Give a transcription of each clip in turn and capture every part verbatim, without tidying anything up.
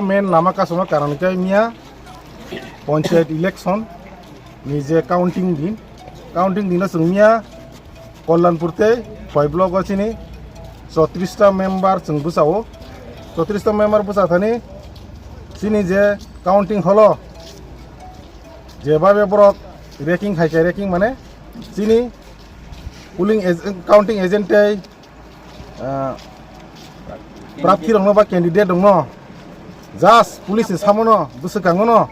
Main lama kasongno karon khe miya panchayat election ni je counting din, counting dino chwng miya Kalyanpur tei Khowai block o chini chotris ta member chwng bwsao, chotris ta member bwsa thani chini je counting hall o jebabe borok ranking hai khe ranking mane chini polling ag-, counting agent tei ah, prarthi rokno ba candidate rokno just police ni samono bwswkangono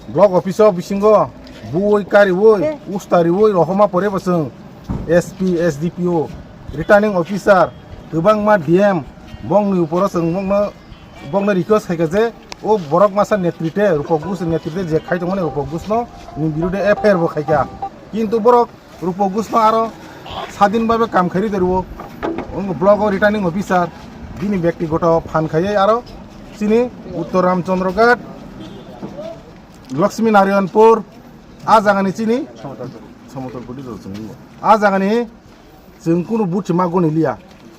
block office o bisingo buwi kariwi ustariwi rohoma pore bo chwng S P, S D P O, returning officer, kwbangma D M, bongni uporo chwng bongno, bongno request khaikha je o borok masa netrite, Rupok Gush netrite je khai tongmani Rupok Gushno ni birude F I R bo khaikha. Kintu borok Rupok Gushno aro sadin babe kam khairi dorwo. Wng block o returning officer bini bektigoto phan khaiwi aro chini Uttor Ramchandra Ghat, Lakshmi Narayanpur, a jagani chini Samotol Puri rw chwng. A jagani chwng kunu buchi ma goni liya.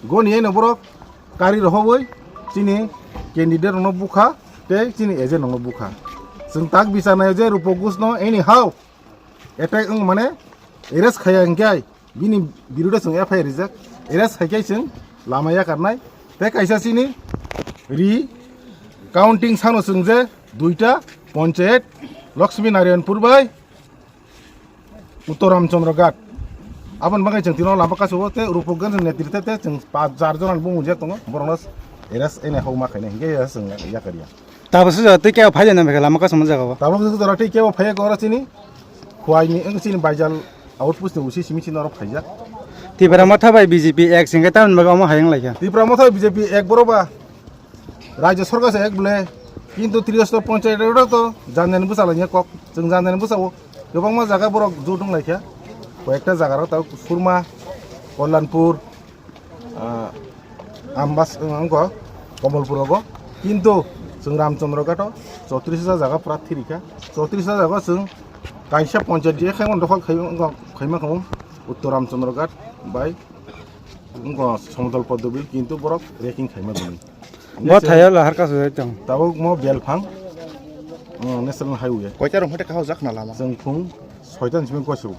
Goni eno borok kari rohobwi chini candidate rokno bukha tei chini agent rokno bukha. Chwng tak bichar naio je Rupok Gushno anyhow attack wng mane arrest khaiya hinkhe bini birude chwng F I R rijak, arrest khaikhe chwng lama yakarnai. Tei kaisa chini ri counting sano chwng je duita panchayat Lakshmi Narayanpur bai Uttor Ramchandra Ghat. Aboni bagwi chwng tino lama kasu o tei Rupok Gush netrite tei chwng pas jar jona bumung je tongo borokno arrest ene homa khaina hinkhe chwng yakarya. Tabuk sujak tei kebo phai jana bwkha lama kasama jaga o. Tabuk sujak tei kebo phai kora chini Khowai ni wng chini Baijal outpost ni usi simi chini norok phaijak. Tipra Motha bai B J P ek singke tamni bagwi omo hayung laikha. Tipra Motha bai B J P ek boro ba Rajya Sarkar se ek bole, kintu Tripura Panchayat oro to janjani bwsa laina kok, chwng janjani bwsa o kwbangma jaga borok jotong laikha, koyekta jaga rok ta Surma, Kalyanpur, ah, Ambas, wngkha Kamalpur rogo, kintu chwng Ramchandra Ghat o chotris ta jaga pura thirikha, chotris ta jaga chwng kaisa panchayat je khaima dokhol khaima khamu Uttor Ramchandra Ghat bai wngkha Samodol Poddobil, kintu borok ranking khaima bini. Bo thaio lahar kasu jai tong. Tabuk mo Belphang, uh, National Highway. Koita rong hote kahao jak na lama. Chwng phung soita ni simi koisu.